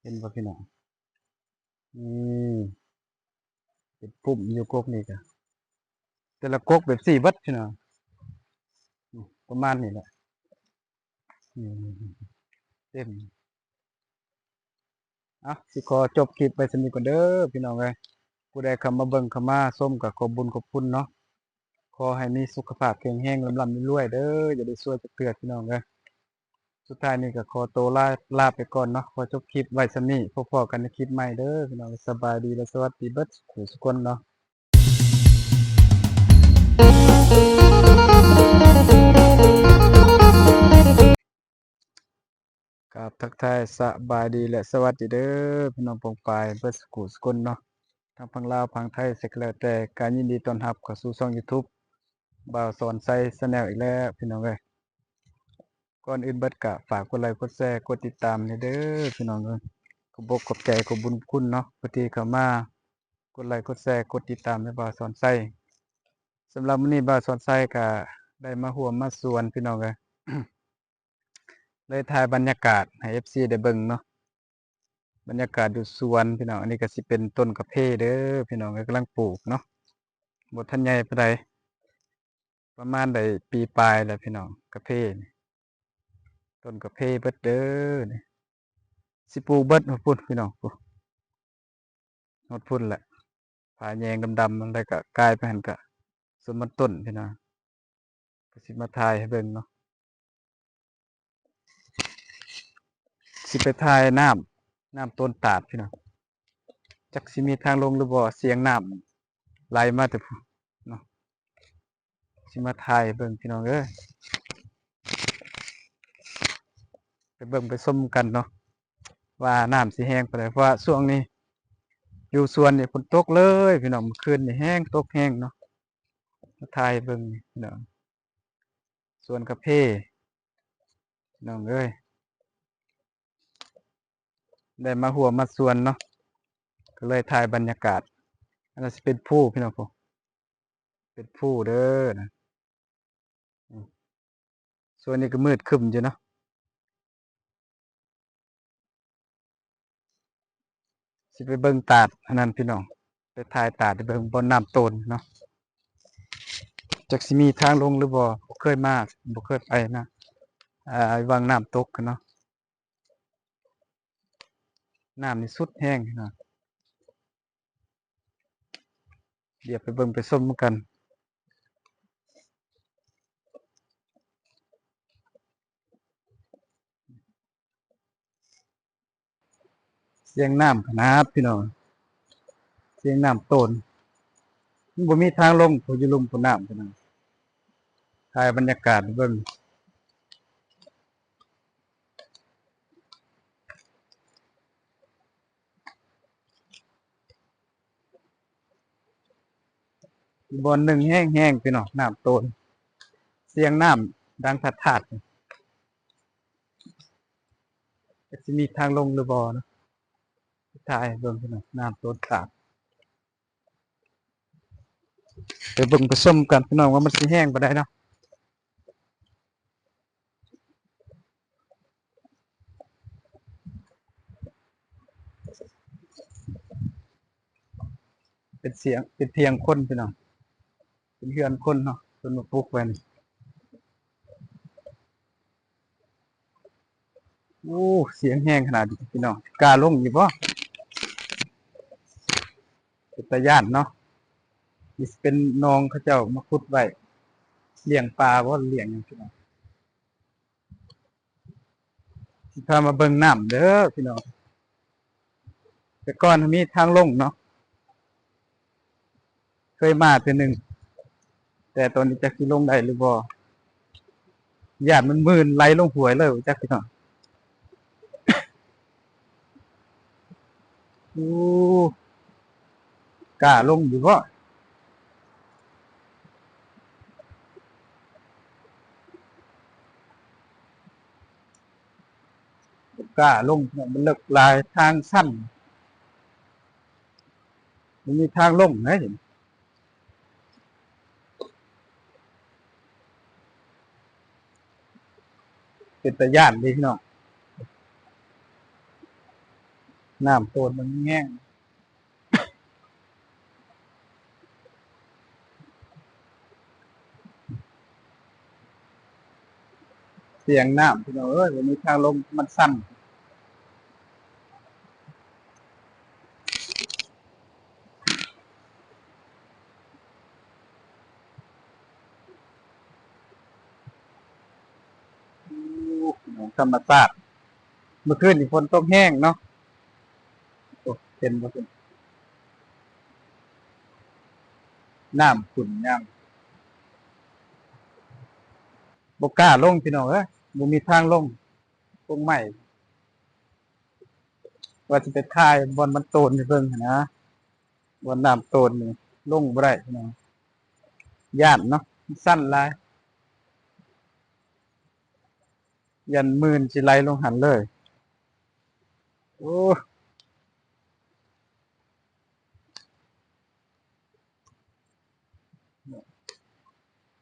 ເຫັນບໍ່ພີ່ນ້ອງ? ນີ້ ເປັນປຸ່ມຢູ່ກົກນີ້ກະ ແຕ່ລະກົກແບບຊີ້ເບິດພີ່ນ້ອງ. ນີ້ ປະມານນີ້ແຫຼະ ນີ້ ເຕັມ. ອ່ະ ຊິຂໍຈົບຄລິບໄວ້ສ່ຳນີ້ກ່ອນເດີພີ່ນ້ອງເອີຍ. ຜູ້ໃດເຂົ້າມາເບິ່ງເຂົ້າມາຊົມກະຂອບບຸນຂອບຄຸນເນາະ. ຂໍໃຫ້ມີສຸຂະພາບແຂງແຮງ ລ່ຳໆລວຍໆເດີ. ຢ່າໄດ້ຊວຍຈັກເທື່ອພີ່ນ້ອງເອີຍ. ສຸດທ້າຍນີ້ກະຂໍໂຕລາ ລາໄປກ່ອນເນາະ. ຂໍຈົບຄລິບໄວ້ສ່ຳນີ້. ພົບພໍ້ກັນໃນຄລິບໃໝ່ເດີພີ່ນ້ອງ. ສະບາຍດີ ແລະ ສະຫວັດດີເບິດສູ່ທຸກຄົນເນາະ. ກາບທັກທາຍສະບາຍດີ ແລະ ສະຫວັດດີເດີພີ່ນ້ອງປ້ອງປາຍເບິດສູ່ທຸກຄົນເນາະ, ທັງຝັ່ງລາວຝັ່ງໄທ ໃສກະແລ້ວແຕ່. ກະຍິນດີຕ້ອນຮັບເຂົ້າສູ່ຊ່ອງຢູທູບ ບ່າວສອນໄຊ Channel ອີກແລ້ວພີ່ນ້ອງເອີຍ. ກ່ອນອື່ນເບິດກະຝາກກົດໄລກົດແຊ ກົດຕິດຕາມແດ່ເດີພີ່ນ້ອງເອີຍ. ຂອບອົກຂອບໃຈ ຂອບບຸນຂອບຄຸນເນາະ ຜູ້ທີ່ເຂົ້າມາກົດໄລກົດແຊ ກົດຕິດຕາມໃຫ້ບ່າວສອນໄຊ. ສຳລັບມື້ນີ້ບ່າວສອນໄຊກະໄດ້ມາຮ່ວມມາສວນພີ່ນ້ອງເອີຍ. ເລີຍຖ່າຍບັນຍາກາດໃຫ້ເອັຟຊີໄດ້ເບິ່ງເນາະ, ບັນຍາກາດຢູ່ສວນພີ່ນ້ອງ. ອັນນີ້ກະຊິເປັນຕົ້ນກາເຟເດີພີ່ນ້ອງເອີຍ, ກຳລັງປູກເນາະ, ບໍ່ທັນໃຫຍ່ປານໃດ, ປະມານໄດ້ປີປາຍແລ້ວພີ່ນ້ອງ. ກາເຟນີ້ ຕົ້ນກາເຟເບິດເດີນີ້, ຊິປູກເບິດພຸ້ນພີ່ນ້ອງ. ຮອດພຸ້ນແຫຼະ ຜາແຍງດຳໆ ແລ້ວກະກາຍໄປຫັ້ນກະສວນມັນຕົ້ນພີ່ນ້ອງ. ກະຊິມາຖ່າຍໃຫ້ເບິ່ງເນາະ, ຊິໄປຖ່າຍນ້ຳ ນ້ຳໂຕນຕາດພີ່ນ້ອງ. ຈັກຊິມີທາງລົງຫຼືບໍ່, ສຽງນ້ຳໄຫຼມາແຕ່ພຸ້ນເນາະ. ຊິມາຖ່າຍໃຫ້ເບິ່ງພີ່ນ້ອງເອີຍ, ໄປເບິ່ງໄປຊົມກັນເນາະ ວ່ານ້ຳຊິແຮງປານໃດ. ເພາະວ່າຊ່ວງນີ້ຢູ່ສວນນີ້ຝົນຕົກເລີຍພີ່ນ້ອງ, ມື້ຄືນນີ້ແຮງ ຕົກແຮງເນາະ. ມາຖ່າຍໃຫ້ເບິ່ງພີ່ນ້ອງ, ສວນກາເຟພີ່ນ້ອງເອີຍ. ໄດ້ມາຮ່ວມມາສວນເນາະ ກະເລີຍຖ່າຍບັນຍາກາດ. ອັນນັ້ນຊິເປັນພູພີ່ນ້ອງ, ເປັນພູເດີນະ. ຊ່ວງນີ້ກະມືດຄຶ້ມຢູ່ເນາະ, ຊິໄປເບິ່ງຕາດອັນນັ້ນພີ່ນ້ອງ, ໄປຖ່າຍຕາດໃຫ້ເບິ່ງ ບ່ອນນ້ຳໂຕນເນາະ. ຈັກຊິມີທາງລົງຫຼືບໍ່, ບໍ່ເຄີຍມາ ບໍ່ເຄີຍໄປນະ ອ່າ ວັງນ້ຳຕົກເນາະ. ນ້ຳນີ້ສຸດແຮງເນາະ, ດຽວໄປເບິ່ງໄປຊົມນຳກັນ. ສຽງນ້ຳຂະໜາດພີ່ນ້ອງ, ສຽງນ້ຳໂຕນ. ມັນບໍ່ມີທາງລົງ ຜູ້ຢູ່ລຸ່ມຜູ້ນ້ຳພີ່ນ້ອງ. ຖ່າຍບັນຍາກາດໃຫ້ເບິ່ງ. ບ່ອນໜຶ່ງແຮງໆ ພີ່ນ້ອງ, ນ້ຳໂຕນ, ສຽງນ້ຳດັງຖາດໆ. ຈັກຊິມີທາງລົງຫຼືບໍ່ເນາະ, ຖ່າຍໃຫ້ເບິ່ງພີ່ນ້ອງ, ນ້ຳໂຕນຕາດ. ໄປເບິ່ງໄປຊົມກັນພີ່ນ້ອງ ວ່າມັນຊິແຮງປານໃດເນາະ. ເປັນສຽງ ເປັນຖຽງຄົນພີ່ນ້ອງ, ເປັນເຮືອນຄົນເນາະ ເພິ່ນມາປຸກໄວ້ນີ້. ໂອ້ ສຽງແຮງຂະໜາດນີ້ພີ່ນ້ອງ, ກ້າລົງຢູ່ບໍ່? ເປັນຕາຢ້ານເນາະ. ນີ້ຊິເປັນໜອງເຂົາເຈົ້າມາຂຸດໄວ້ ລ້ຽງປາບໍ່ ລ້ຽງຫຍັງພີ່ນ້ອງ. ຊິພາມາເບິ່ງນ້ຳເດີພີ່ນ້ອງ. ແຕ່ກ່ອນມີທາງລົງເນາະ, ເຄີຍມາເທື່ອໜຶ່ງ, ແຕ່ຕອນນີ້ຈັກຊິລົງໄດ້ຫຼືບໍ່, ຢ້ານມັນມື່ນໄຫຼລົງຫ້ວຍເລີຍ ບໍ່ຈັກພີ່ນ້ອງ. ໂອ້ ກ້າລົງຢູ່ບໍ່? ກ້າລົງ, ມັນເລິກຫຼາຍ, ທາງຊັນ, ມັນມີທາງລົງໃດ໋. ເປັນຕາຢ້ານເດ້ພີ່ນ້ອງ. ນ້ຳໂຕນມັນແຫ້ງ. ສຽງນ້ຳ ພີ່ນ້ອງເອີຍ, ບໍ່ມີທາງລົງ, ມັນຊັນ. ໂອ້ ພີ່ນ້ອງ, ທຳມະຊາດ. ເມື່ອຄືນນີ້ຝົນຕົກແຮງເນາະ. ໂອ້ ເຫັນບໍ່? ນ້ຳຂຸ້ນຍາມ ບໍ່ກ້າລົງ ພີ່ນ້ອງເອີຍ, ບໍ່ມີທາງລົງ. ກົງໄມ້ ວ່າຊິໄປຖ່າຍບ່ອນມັນໂຕນໃຫ້ເບິ່ງຫັ້ນນະ, ບ່ອນນ້ຳໂຕນນີ້ລົງບໍ່ໄດ້ພີ່ນ້ອງ, ຢ້ານເນາະ, ມັນຊັນຫຼາຍ, ຢ້ານມື່ນຊິໄຫຼລົງຫັ້ນເລີຍ. ໂອ້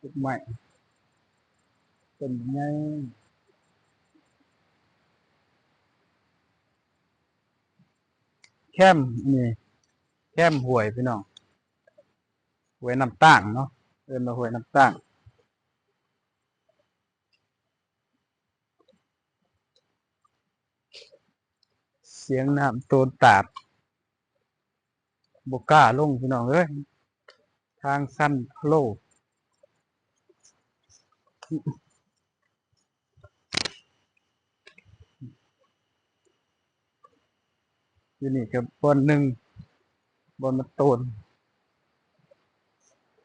ຕົ້ນໄມ້ ຕົ້ນໃຫຍ່. ແຄມ ນີ້ ແຄມຫ້ວຍ ພີ່ນ້ອງ, ຫ້ວຍນ້ຳຕາງເນາະ, ເອີ້ນວ່າຫ້ວຍນ້ຳຕາງ. ສຽງນ້ຳໂຕນຕາດ ບໍ່ກ້າລົງ ພີ່ນ້ອງເອີຍ, ທາງຊັນໂພລ. ຢູ່ນີ້ກໍບ່ອນໜຶ່ງ ບ່ອນມັນໂຕນ,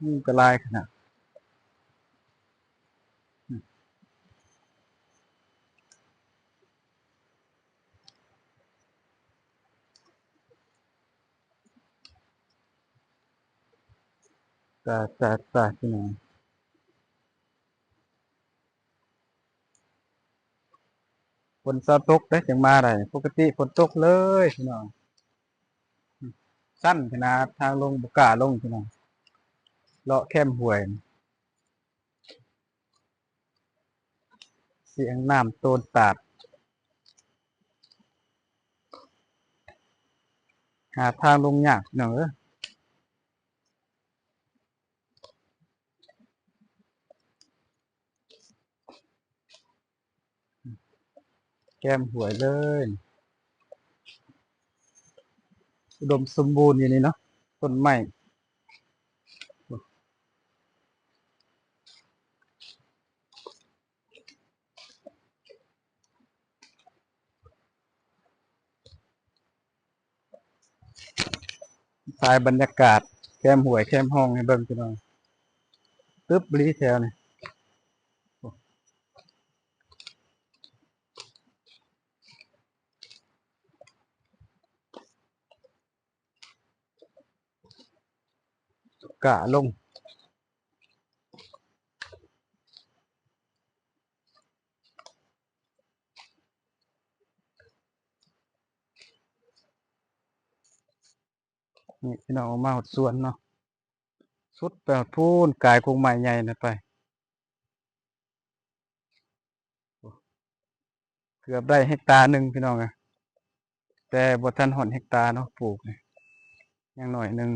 ງູກໍຫຼາຍຂະໜາດ. ຕາຍ ຕາຍ ຕາຍ ພີ່ນ້ອງ. ຝົນຊາວຕົກເດ້ ຈັ່ງມາໄດ້, ປົກກະຕິຝົນຕົກເລີຍພີ່ນ້ອງ. ຊັນຂະໜາດ, ທາງລົງບໍ່ກ້າລົງພີ່ນ້ອງ, ເລາະແຄມຫ້ວຍ. ສຽງນ້ຳໂຕນຕາດ, ຫາທາງລົງຍາກພີ່ນ້ອງເອີຍ. ແຄມຫ້ວຍເລີຍ, ອຸດົມສົມບູນຢູ່ນີ້ເນາະ, ຕົ້ນໄມ້. ຖ່າຍບັນຍາກາດແຄມຫ້ວຍແຄມຮ່ອງໃຫ້ເບິ່ງ ພີ່ນ້ອງ. ຕຶບອີ່ຫຼີແຖວນີ້. ກ້າລົງ. ນີ້ພີ່ນ້ອງ ອອກມາຮອດສວນເນາະ, ສຸດໄປຮອດພຸ້ນ ກາຍກົງໄມ້ໃຫຍ່ນັ້ນໄປ. ເກືອບໄດ້ເຮັກຕາໜຶ່ງພີ່ນ້ອງເອີຍ, ແຕ່ບໍ່ທັນຮອດເຮັກຕາເນາະ, ປູກນີ້ຍັງໜ້ອຍໜຶ່ງ,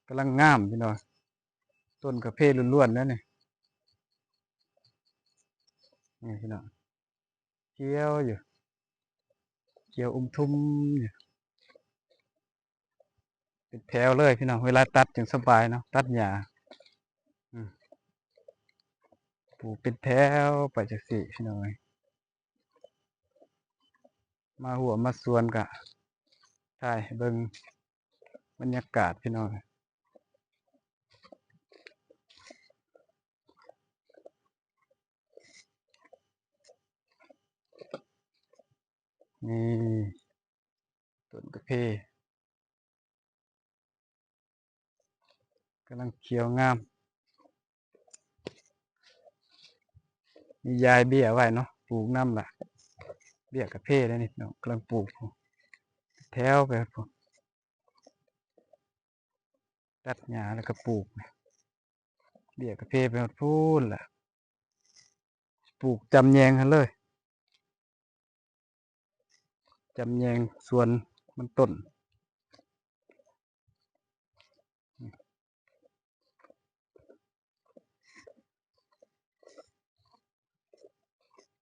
ກຳລັງງາມພີ່ນ້ອງ. ຕົ້ນກາເຟລ້ວນໆເດ້ນີ້, ນີ້ພີ່ນ້ອງ, ຂຽວຢູ່, ຂຽວອຸ່ມທຸ່ມຢູ່. ເປັນແຖວເລີຍພີ່ນ້ອງ, ເວລາຕັດຈຶ່ງສະບາຍເນາະ, ຕັດຫຍ້າ ອືມ ປູກເປັນແຖວໄປຈັ່ງຊີ້ພີ່ນ້ອງເອີຍ. ມາຮົ້ວມາສວນກະຖ່າຍໃຫ້ເບິ່ງບັນຍາກາດພີ່ນ້ອງ. ນີ້ ຕົ້ນກາເຟກຳລັງຂຽວງາມ, ມີຢາຍເບ້ຍໄວ້ເນາະ, ປູກນຳລະ, ເບ້ຍກາເຟເດ້ນີ້ເນາະ, ກຳລັງປູກ ແຖວໄປພຸ້ນ. ຕັດຫຍ້າແລ້ວກໍປູກເບ້ຍກາເຟໄປຮອດພຸ້ນລະ, ປູກຈຳແຍງຫັ້ນເລີຍ. ຈຳແຍງສວນມັນຕົ້ນ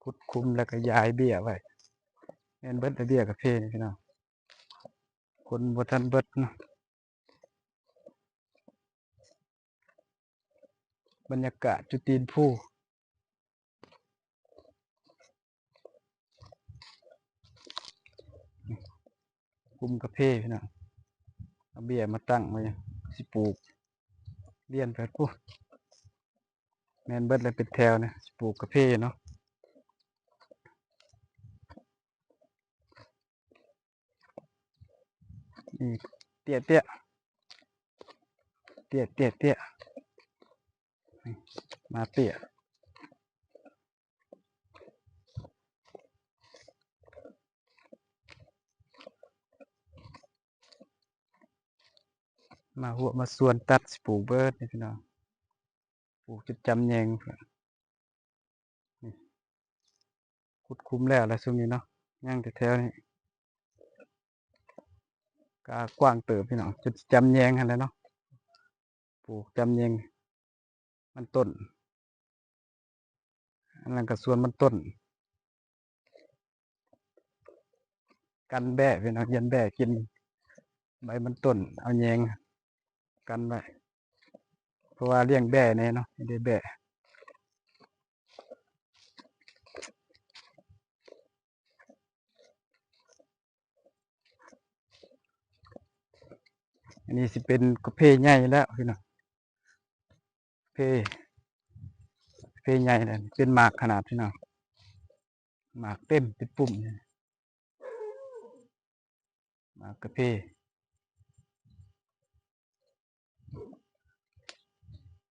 ຂຸດຂຸມແລ້ວກໍຢາຍເບ້ຍໄວ້. ແມ່ນເບິດລະເບ້ຍກາເຟນີ້ພີ່ນ້ອງ, ຄົນບໍ່ທັນເບິດເນາະ. ບັນຍາກາດຢູ່ຕີນພູ ກຸ່ມກາເຟພີ່ນ້ອງ, ເອົາເບ້ຍມາຕັ້ງໄວ້ ຊິປູກລຽນໄປພຸ້ນ. ແມ່ນເບິດແລ້ວເປັນແຖວນີ້ ຊິປູກກາເຟເນາະ. ນີ້ ເຕ້ຍໆ ເຕ້ຍໆ ນີ້ ມາເຕ້ຍ ມາຫົວມາສວນຕັດ ຊິປູກເບິດນີ້ພີ່ນ້ອງ. ປູກຈຸດຈຳແຍງ ນີ້ ຂຸດຂຸມແລ້ວລະຊຸມນີ້ເນາະ, ຍັງແຕ່ແຖວນີ້ ກະກວ້າງເຕີບພີ່ນ້ອງ, ຈຸດຈຳແຍງຫັ້ນແຫຼະເນາະ, ປູກຈຳແຍງມັນຕົ້ນ. ອັນນັ້ນກໍສວນມັນຕົ້ນ ກັນແບ້ພີ່ນ້ອງ, ຢ້ານແບ້ກິນໃບມັນຕົ້ນ ເອົາແຍງກັນໄວ້ ເພາະວ່າລ້ຽງແບ້ແດ່ເນາະ, ໄດ້ແບ້. ອັນນີ້ຊິເປັນກາເຟໃຫຍ່ແລ້ວພີ່ນ້ອງ, ເຟ ເຟໃຫຍ່ແລ້ວ ເປັນໝາກຂະໜາດພີ່ນ້ອງ, ໝາກເຕັມເປັນປຸ່ມ ໝາກກາເຟ.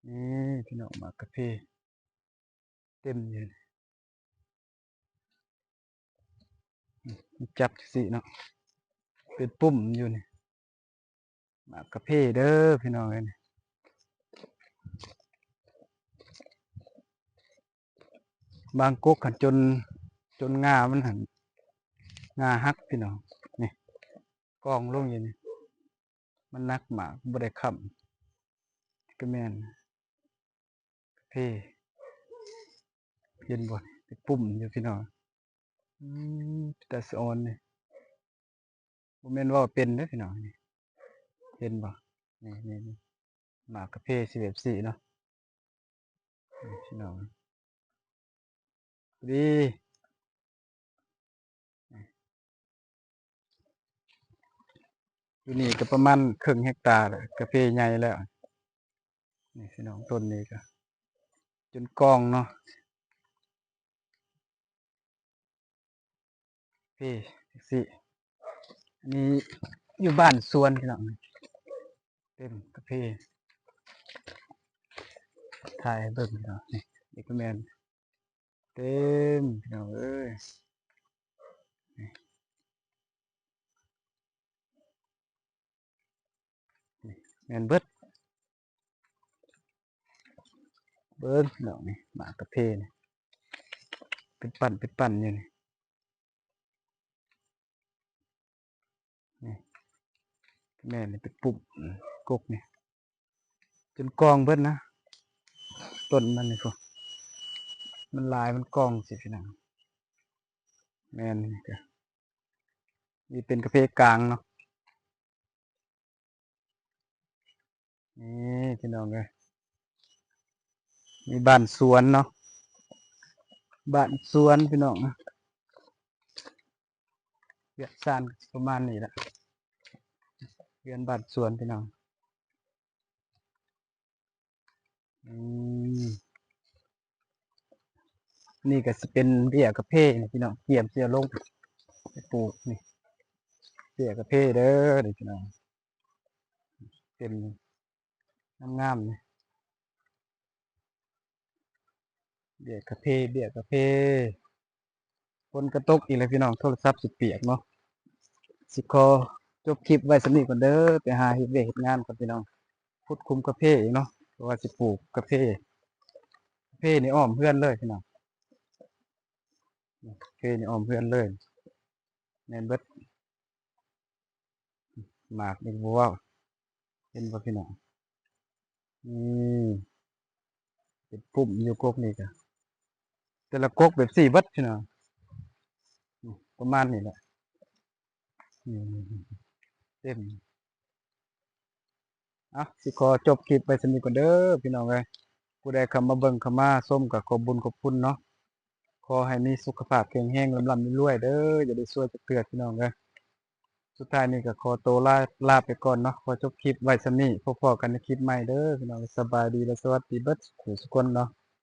ນີ້ພີ່ນ້ອງ ໝາກກາເຟເຕັມຢູ່ ຈັບຈັ່ງຊີ້ເນາະ ເປັນປຸ່ມຢູ່ນີ້. ໝາກກາເຟເດີພີ່ນ້ອງເອີຍ, ບາງກົກຫັ້ນຈົນ ຈົນງ່າມັນຫັ້ນ ງ່າຫັກພີ່ນ້ອງ. ນີ້ ກອງລົງຢູ່ນີ້ ມັນໜັກໝາກ ບໍ່ໄດ້ຄ້ຳ ກະແມ່ນ ເພ ເຫັນບໍ່? ເປັນປຸ່ມຢູ່ພີ່ນ້ອງ. ອືມ ເປັນຕາສະອອນນີ້ ບໍ່ແມ່ນເວົ້າເປັນເດີພີ່ນ້ອງ. ນີ້ ເຫັນບໍ່? ນີ້ ນີ້ ນີ້ ໝາກກາເຟຊິແບບຊີ້ເນາະ ນີ້ພີ່ນ້ອງ. ພໍດີ ຢູ່ນີ້ກໍປະມານເຄິ່ງເຮັກຕາແຫຼະ ກາເຟໃຫຍ່ແລ້ວ. ນີ້ພີ່ນ້ອງ ຕົ້ນນີ້ກໍຈົນກອງເນາະ ເພ ຈັ່ງຊີ້. ອັນນີ້ຢູ່ບ້ານສວນພີ່ນ້ອງ ເຕັມກາເຟ ຖ່າຍໃຫ້ເບິ່ງພີ່ນ້ອງ. ນີ້ ນີ້ກໍແມ່ນ ເຕັມພີ່ນ້ອງເອີຍ. ນີ້ ນີ້ແມ່ນເບິດ ເບິ່ງພີ່ນ້ອງ ນີ້ໝາກກາເຟນີ້ ເປັນປັ້ນ ເປັນປັ້ນຢູ່ນີ້. ນີ້ແມ່ນ ນີ້ເປັນປຸ່ມ ອືມ ກົກນີ້ ຈົນກອງເບິດນະ ຕົ້ນມັນນີ້ພຸ້ນ ມັນຫຼາຍ ມັນກອງຊີ້ພີ່ນ້ອງ. ແມ່ນ ນີ້ກະ ນີ້ເປັນກາເຟກາງເນາະ. ນີ້ພີ່ນ້ອງເອີຍ ມີບ້ານສວນເນາະ ບ້ານສວນພີ່ນ້ອງ. ວຽກຊານກໍປະມານນີ້ແຫຼະ ເຮືອນບ້ານສວນພີ່ນ້ອງ. ອືມ ນີ້ກໍຊິເປັນເບ້ຍກາເຟນີ້ພີ່ນ້ອງ ກຽມຊິເອົາລົງໄປປູກ. ນີ້ເບ້ຍກາເຟເດີ ນີ້ພີ່ນ້ອງ ເຕັມ ງາມໆ ນີ້ ເບ້ຍກາເຟ ເບ້ຍກາເຟ. ຝົນກໍຕົກອີກແລ້ວພີ່ນ້ອງ ໂທລະສັບຊິປຽກເນາະ. ຊິຂໍຈົບຄລິບໄວ້ສ່ຳນີ້ກ່ອນເດີ ໄປຫາເຮັດວຽກເຮັດງານກ່ອນພີ່ນ້ອງ ຂຸດຂຸມກາເຟອີກເນາະ ເພາະວ່າຊິປູກກາເຟ. ກາເຟນີ້ອ້ອມເຮືອນເລີຍພີ່ນ້ອງ ກາເຟນີ້ອ້ອມເຮືອນເລີຍ. ແມ່ນເບິດ. ໝາກນີ້ບໍ່ເວົ້າ ເຫັນບໍ່ພີ່ນ້ອງ? ນີ້ ເປັນປຸ່ມຢູ່ກົກນີ້ກະ ແຕ່ລະກົກແບບຊີ້ເບິດພີ່ນ້ອງ. ນີ້ ປະມານນີ້ແຫຼະ ນີ້ ເຕັມ. ເອົາ ຊິຂໍຈົບຄລິບໄວ້ສ່ຳນີ້ກ່ອນເດີພີ່ນ້ອງເອີຍ. ຜູ້ໃດເຂົ້າມາເບິ່ງເຂົ້າມາຊົມກະຂອບບຸນຂອບຄຸນເນາະ. ຂໍໃຫ້ມີສຸຂະພາບແຂງແຮງ ລ່ຳໆລວຍໆເດີ ຢ່າໄດ້ຊວຍຈັກເທື່ອພີ່ນ້ອງເອີຍ. ສຸດທ້າຍນີ້ກະຂໍໂຕລາ ລາໄປກ່ອນເນາະ. ຂໍຈົບຄລິບໄວ້ສ່ຳນີ້ ພົບພໍ້ກັນໃນຄລິບໃໝ່ເດີພີ່ນ້ອງ. ສະບາຍດີ ແລະ ສະຫວັດດີເບິດສູ່ຄົນເນາະ.